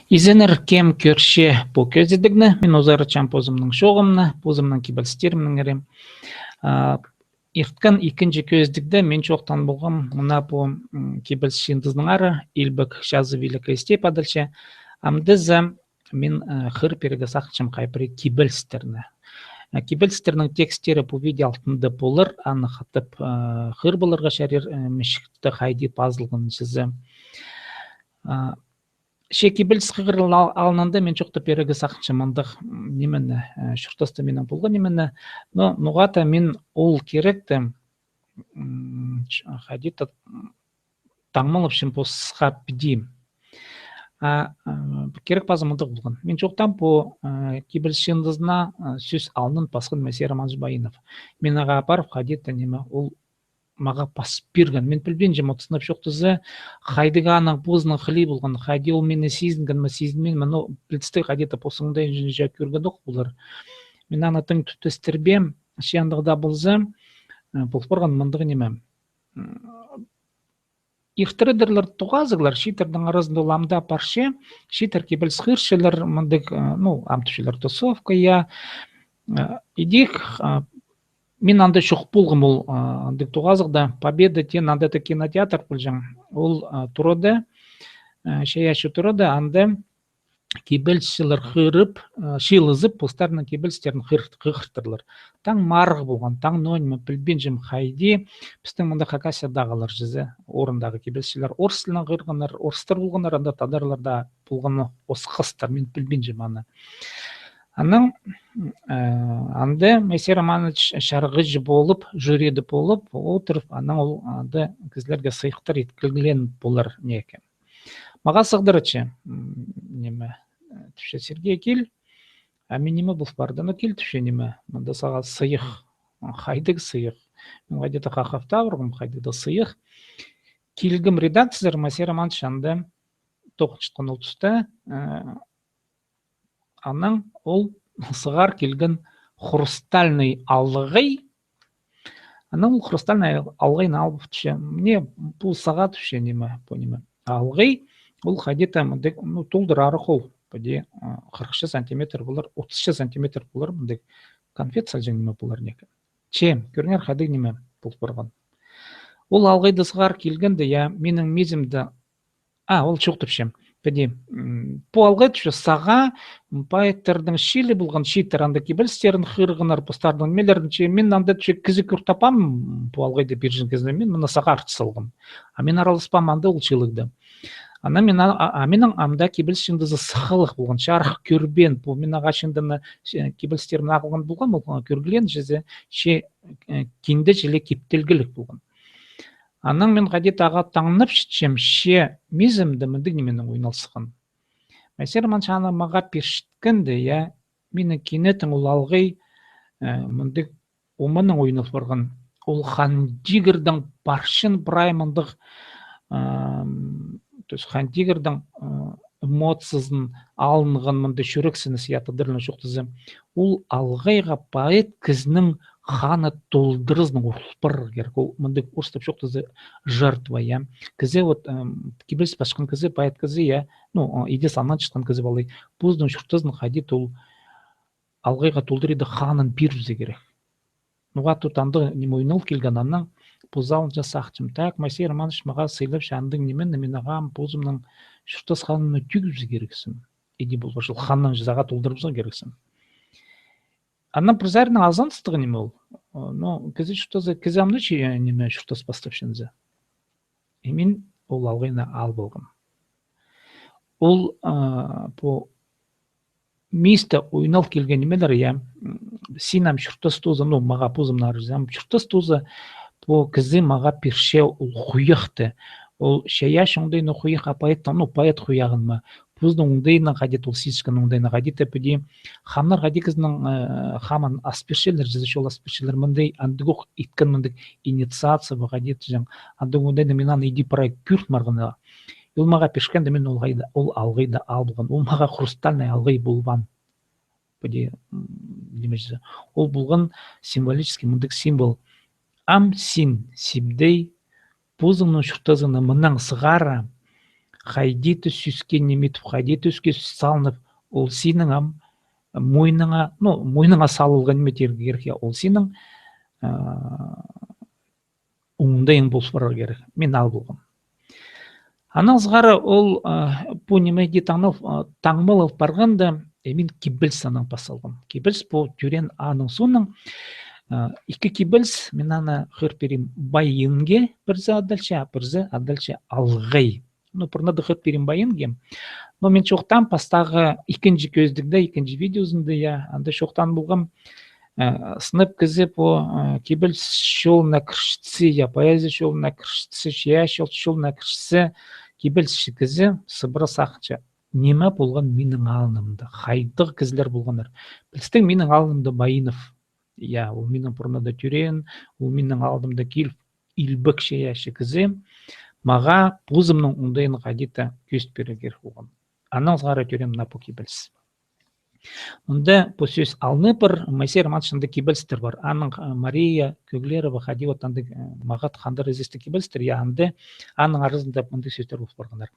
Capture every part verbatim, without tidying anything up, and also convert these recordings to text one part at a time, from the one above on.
Изеннер, кем кӧрче пу кӧзідігні, мин узаратчам позымның чооғымны, позымның кибелістерімнеңер. А, ирткен ікінҷі кӧзідігде мин чоохтаан полғам мына пу, м, кибеліс чыындызынаңар, Илбек чазы, Великая степь адалча. Амды за мин, э, хығыр пирерге сағынчам хай пірее кибелістерні. Э, кибелістернің текстері пу видео алтында полар, аны хатап, э, хығыр поларға чарир, э, мічікте хайди пазылған чізе. А, че кибеліс хығыр ал-, алнында мин чоохтап пирерге сағынчам мындағ, м, нимені, э, чуртаста минің полған нимені. Но ноға-да мин ол киректі, м, ч-, хайди-да, м, таңмалапчам посха піди. А, э, кирек пазы мындағ полған. Мин чоохтаам, пу, э, кибеліс чыындызына, э, сӧс алнын пасхан Моисей Романович Баинов. Мин ағаа апарып, хайди-да ниме, ол мағаа пас пирген. Мин пілбинчем, от сынап чоохтаза, хайдағ аның позының хылии полған, хайди ол мині сизінген ме, сизінмин ме, но пілдістіг хайди-да позыңда ча кӧргенок полар. Мин аны тың тӱтестірбеем, че андағ даа полза, э, пол парған мындағ ниме. М, иртірерлер тоғазығлар, чииттернің аразында ол ам даа парча, чииттер кибеліс хығырчалар, мындағ, э, ну, ам тіпчелер тусовка, я. Э, идӧк, э, мин анда чох полғам ол, э, андағ тоғазығда, Победа теен анда даа кинотеатр полҷаң. Ол, э, турада, э, чайаачы турада, анда кибелісчілер хығырып, э, чыылызып, постарының кибелістерін хығыр-, хығыртырлар. Таң марығ полған, таң ноо ниме, пілбинчем хайди, пістің мында Хакасиядағы алар чізе, орындағы кибелісчілер орыс тілінең хығырғаннар, орыстар полғаннар, анда тадарлар даа полған осхастар, мин пілбинчем аны. Анаң, э, анда Моисей Романович чарғыҷы полып, жюриде полып, одырып, анаң ол анда кізілерге сыйыхтар иткілген полар неке. Мағаа сығдыратча, м, ниме, э, тіпче: Сергей, кил. А мин ниме пол парды? Ну, кил, тіпче, ниме, мында сағаа сыйых. Хайдағ сыйых? Мин хайди-да хахап табырғам, хайдағ-да сыйых. Килгем редакциязар, Моисей Романович анда тоғынчатхан ол туста, э, анаң ол сығар килген хрустальный алғай. Анаң ол хрустальный алғайны алып тіпче. Мына пу сағаа, тіпче, ниме, пу ниме. Алғай, ол хайди-да мындағ, ну, толдырарах ол. Піди, а, хырыхча сантиметр полар, отысча сантиметр полар, мындағ конфет салҷаң ниме полар неке. Че, кӧріңер, хайдағ ниме пол парған. Ол алғайды сығар килгенде, я, минің мизімде А, ол чоохтапча. Піди, м, пу алғай, тіпче, сағаа, м, поэттарның чыылии полған, чииттер анда кибелістерін хығырғаннар, постарының нимелерін, че мин анда, тіпче, кізі кӧр таппаам, м, пу алғайды пирҷең кізіні, мин мына сағаа артыс салғам. А мин араласпаам анда ол чыылығда. Анаң мин а, а, а минің ам даа кибеліс чыындызы сыххылығ полған, чарых кӧрбеен, пу мин ағаа чыындыны, че, кибелістерімні ағылған полғам, ол кӧргілеен чізе, че, э, кинде чіли киптелгіліг полған. Анаң мин хайди-да ағаа таңнапчатчам, че мизімде мындағ нименең ойналысхан. Моисей Романович аны мағаа пирчеткенде, я, минің кинетін ол алғай, э, мындағ оманаң ойнал парған. Ол Хан Тигірдің парчын прай мындағ, ам, то есть Хан Тигірдің, э, эмоциязын алынған мындағ чӱрексініс, я, тадарлап чоохтаза. Ол алғайға поэт кізінің ханы толдыразынаң урыл парарға кирек. Ол мындағ орыстап чоохтаза жертва, я. Кізі вот, ам, кибеліс пасчатхан кізі, поэт кізі, я. Ну, а, иди сананчатхан кізі полар. Позының чуртазын хайди-да ол алғайға толдырарда ханын пирібізерге кирек. Ноға-да андағ ниме ойнал килген, анаң позымның алнымда сағынчам. Так, Моисей Романович мағаа сыйлапча андағ нимені, мин ағаа позымның чуртас ханымны тӧгібізерге кирексім. Иди пол парча, ол ханнаң чізе ағаа толдырыбызарға кирексім. Анаң пір саринаң азыныстығ ниме ол. О, ну, кізі чуртазы, кізі ам ноо чи, э, ниме, чуртас пастапча зе. И мин ол алғайны алып алғам. Ол, а, пу мисте ойнал килген нимелер, я, м, син ам чуртас тооза, ну, мағаа позымның арызы, ам чуртас тооза, пу кізі мағаа пирче ол хуйахты. Ол чайаачы оңдайнаң хуях, а поэттің, ну, поэт хуяғын ма, позының оңдайнаң хайди-да, ол сизінген оңдайнаң хайди-да, піди хамнар хайди кізінің, э, хамын ас пирчелер, чізе чол ас пирчелер, мындағ, андағох иткен мындағ инициация ба хайди-да, чізе, андағ оңдайнаң мин аны иди прай кӧріп парғам. Ол мағаа пирчеткенде мин ол хайда, ол алғайды алып алғам. Ол мағаа хрустальный алғай полбаан. Піди, м, ниме чізе. Ол полған символический мындағ символ. Ам син, Сибдей, позыңның чуртазыңны мыннаң сығара, хайди-да сӧске ниме тіп, хайди-да сӧске салынып, ол синің ам мойныңа, ну, мойныңа салылған ниме тирге кирек, я, ол синің, а, оңдайың полып парарға кирек. Мин алай полғам. Анаң сығара ол, а, пу ниме дее таңнал-, а, таңмалал парғанда, э, мин кибеліс анаң пас салғам. Кибеліс пу тӧреен аның соонаң, а, ікі кибеліс, мин аны хығыр пирем, байинге пірсі адалча, а пірсі адалча алғай. Ну, пурнада хығыр пирем байинге. Но мин чоохтаам пастағы ікінҷі кӧзідігде, ікінҷі видеозында, я, анда чоохтаан полғам, э, сынап кізі пу, э, кибеліс чолына кірчетсе, я, поэзия чолына кірчетсе, чайаачылар чолына кірчетсе, кибелісчі кізі сыбыра сағынча, ниме полған минің алнымда, хайдағ кізілер полғаннар. Пілістіг, минің алнымда Байинов. Я, ол минің пурнада тӧреен, ол минің алнымда киліп, илбек чайаачы кізі, мағаа позымның оңдайын хайди-да кӧзіт пирерге кирек полған. Анаң сығара тӧреен мына пу кибеліс. Мында пу сӧс алнып пар, Моисей Романовичтің даа кибелістер пар. Аның, э, Мария Көглерова хайди вот андағ, э, мағат хандар ізестіг кибелістер, я, анда аның аразында мындағ сӧстер пол парғаннар.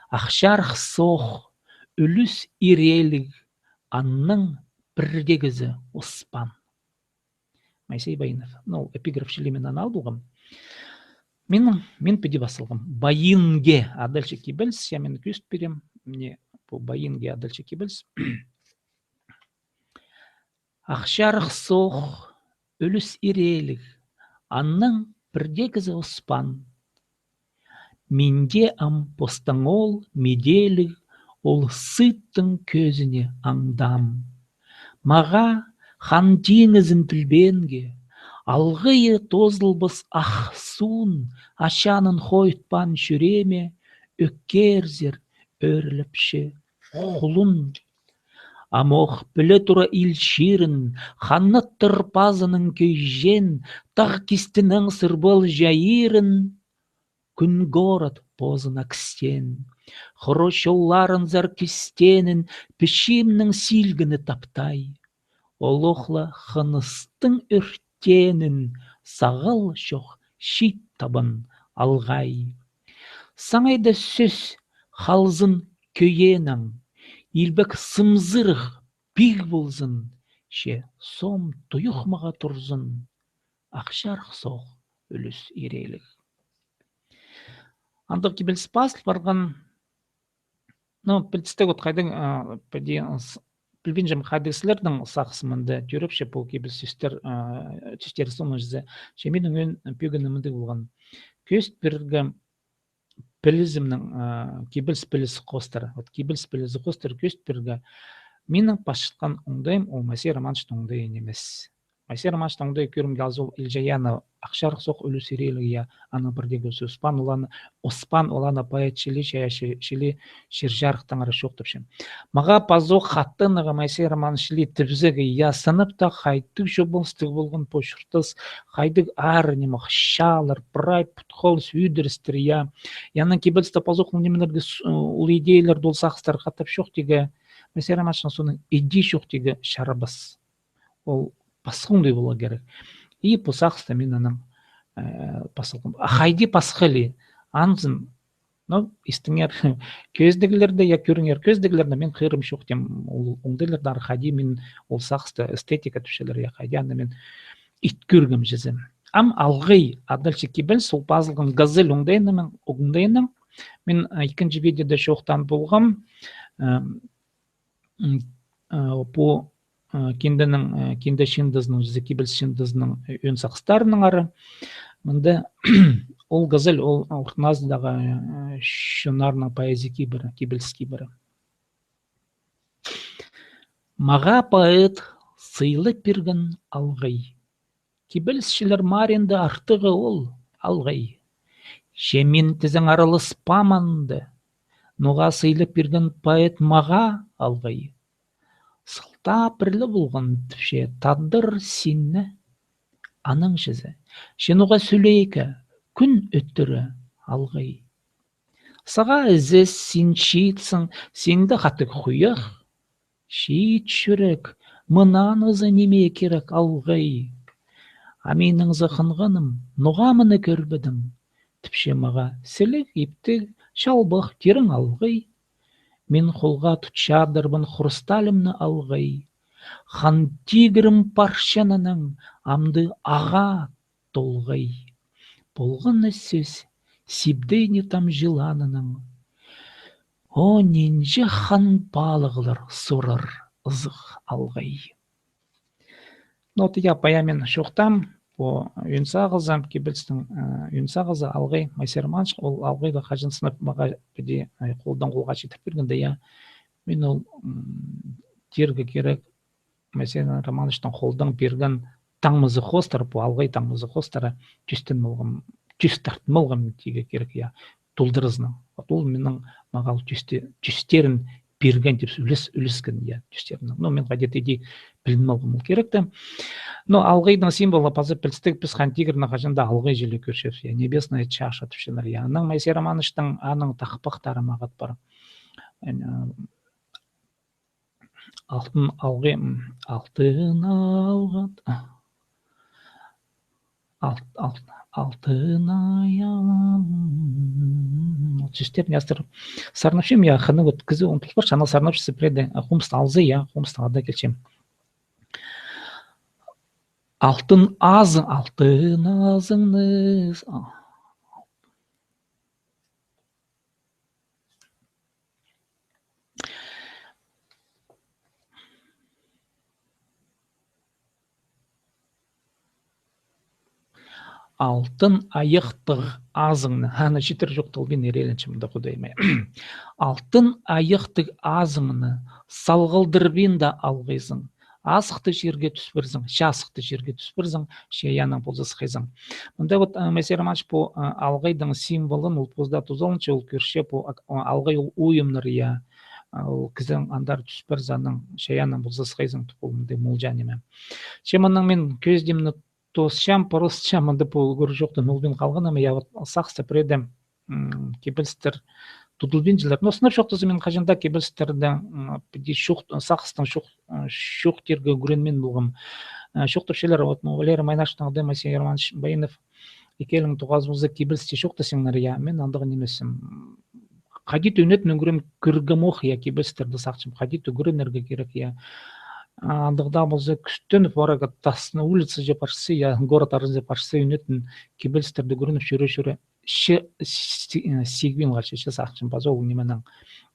Ах чарых соох, ӱлӱс иреліг, аннаң пірдегізі оспаан. Моисей Байинов. Ну, эпиграф чіли мин аны ал полғам. Мин, мин піди пас салғам. Байинге адалча кибеліс, я, мин кӧзіт пирем. Мына пу Байинге адалча кибеліс. Ах чарых соох, ӱлӱс иреліг, аннаң пірдегізі оспаан. Минде ам постаң ол меделіг, ол сыыттың кӧзіне аңдаам. Мағаа хан тиңізін пілбеенге, алғайы тоозылбас ах суун ачаанын хойытпаан чӱрееме ӧккерзер ӧріліпче хулун. Амох піле тура ил чирін, ханаттар пазының кӧйҷеен, тағ кистінең сырбал чайирын, кӱн город позына кістеен. Хоро чолларынзар кистенін пічімнің силгіні таптай. Олох ла хыныстың ӧртенін сағал чох чиит табын алғай. Саңай даа сӧс халзын кӧйенің, илбек сымзырығ пиг ползын, че сом туйух мағаа турзын, ах чарых соох, ӱлӱс иреліг. Андағ кибеліс пазыл парған. Ну, пілдістіг, вот хайдағ, а, піди, с-, пілбинчем, хайдағ сірернің сағыс мында тӧріпче пу кибеліс сӧстер, а, сӧстер соонаң чізе. Че минің ӧӧн пӧгінім мындағ полған. Кӧзіт пирерге пілізімнең, а, кибеліс пілізі хоостыра. Вот кибеліс пілізі хоостыра кӧзіт пирерге минің пасчатхан оңдайым, ол Моисей Романовичтің оңдайы нимес. Моисей Романовичтің оңдайы, кӧрімге алза, ол Илҷаянова «Ах чарых соох, ӱлӱс иреліг», я, аның пірдегізі оспаан, ол аны, оспаан, ол аны поэт чіли, чайаачы чіли, чир-чарыхтаңар чоохтапча. Мағаа пазох хатанарға Моисей Романович чіли тіпсеге, я, сынап таа, хайдағ чобалыстығ полған пу чуртас, хайдағ аар ниме, ахчалар, прай пут-холыс ӱдірістер, я. Анаң кибелісте пазох нимелерге с-, ол идеялар, ол сағыстар хатап чоохтирға, Моисей Романовичтің соонаң иди чоохтирға чарабас. Ол пасха оңдай поларға кирек. И пу сағыста мин анаң, э, пас салғам. А хайди пасха ли? Анзын, ну, истіңер, кӧзідіглерді, я, кӧріңер, кӧзідіглерді, мин хығырым чоохтим, ол оңдайларда хайди мин ол сағыста, эстетика тіпчелер, я, хайди аны мин ит кӧргем чізе. Ам алғай адалча кибеліс, ол пазылған «Газель» оңдайынаң, оңдайынаң. Мин, э, ікінҷі видеода чоохтаан полғам, э, м, а, пу, а, кинденің, а, кинде чыындызының, чізе кибеліс чыындызының, э, ӧӧн сағыстарынаңар. Мында ол «Газель», ол Ортын Азиядағы, э, чоннарның поэзия кибірі, кибеліс кибірі. Мағаа поэт сыйлап пирген алғай. Кибелісчілер маринда артығы ол алғай. Че мин тізең араласпаам анда. Ноға сыйлап пирген поэт мағаа алғай. Сылтаа пір ле полған тіпче тадар синні. Анаң чізе. Че ноға сӱлейкі кӱн ӧттіре алғай. Сағаа ізес, син чиитсің, синде хатығ хуях. Чиит чӱрек, мыннаң ыза ниме кирек алғай. А минің за хынғаным, ноға мыны кӧрбедім? Тіпче мағаа сіліг иптіг Чалбах тирең алғай, мин холға тутчадырбын хрусталімні алғай. Хан тигірім парча анаң, амды ағаа толғай. Полған на сӧс, сибдей не тамҷыланаң. О, нинҷе хан палығлар сурар ызых алғай. Ну, вот, я, пая мин чоохтаам, пу ӧӧн сағызы, кибелістің, э, ӧӧн сағызы алғай, Моисей Романович, ол алғайда хаҷан сынап мағаа піди, э, холдаң холға читір пиргенде, я, мин ол, м, тирге кирек, Моисей Романовичтың холдаң пирген таңмазы хоостыра, пу алғай таңмазы хоостыра тӱстен полғам, тӱс тартын полғам тирге кирек, я, толдыразынаң. Вот ол минің мағаа ол тӱсті, тӱстерін пирген тіп, ӱлес-, ӱлескен, я, тӱстерін. Ну, мин хайди-да иди пілдім алғам ол киректі. Но алғайдың символы паза пілдістіг, піс хан тигірні хаҷан даа алғай чіли кӧрчебіс, я, небесная чаша тіпчелер, я. Анаң Моисей Романовичтың аның тахпахтары мағат пар. Алтын алғай, м, алтын алғай, а, алт-, алт-, алтын ай, м, ол сӧстерін ястыр. Сарнапчам, я, хынығ, вот кізі омтылып парча, ана сарнапчазы пірее дее, а, хомысты алза, я, хомыстың ада килчем. Алтын азың, алтын азыңны, а, Алтын айахтығ азыңны, аны читіре чоохталбин, ирееленчем мында, Худайым ай. Алтын айахтығ азыңны салғалдырбин даа алғайзың. Асыхты чирге тӱс пирзің, часыхты чирге тӱс пирзің, чайаанаң полза сыхайзың. Мында вот, э, Моисей Романович пу, э, алғайдың символын ол позыда тузаланча, ол кӧрче пу, ак-, а, алғай ол уйымнар, я, а, ол кізі андар тӱс пирзе, анаң чайаанаң полза сыхайзың тіп, ол мындағ молҷа ниме. Че мынаң мин кӧзідімні тоосчам, паросчам, мында пу кӧрче чоохтан ӧлбин халғанымны, я, вот сағыста пірееде, м, кибелістер тудылбинчалар. Но сынап чоохтаза, мин хаҷан даа кибелістерде, м, піди чоох-, сағыстаң чоох-, ы, чоохтирға ӱгренмин полғам. Ы, чоохтапчалар, вот, ну, Валерий Майнашевтің даа, Моисей Романович Баинов, ікӧлең тоғазыбызда кибелісте чоохтасчаңнар, я, мин андағ нимес. М, хайди-да ӱнетін ӱгрен кӧргем ох, я, кибелістерді сағынчам, хайди-да ӱгренерге кирек, я. А, андағ даа полза, кӱстеніп парарға, тастына улицаҷа парча, я, город аразына парча, ӱнетін кибелістерді ӱгреніп чӧре-чӧре, че, си-, э, сигбин халча, че сағынчам, паза ол нименең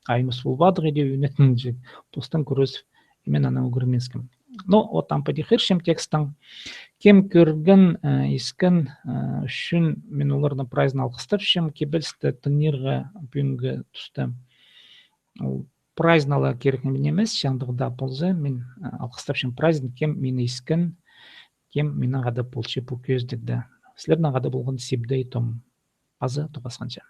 аймас полбадығ, иди ӱнетін че, постың кӱрезіп, и мин анаң ӱгренминчем. Ну, вот ам піди хығырчам текстті. Кем кӧрген, э, искен, э, ӱчӱн мин оларны прайзына алғыстапчам, кибелісті тыңнирға пӱӱнгі туста. Ол прайзына ла кирек нимес, че андағ даа полза, мин, э, алғыстапчам прайзын, кем мині искен, кем минең хада полча пу кӧзідігде. Сірернең хада полған Сибдей Том. Паза тоғасханҷа.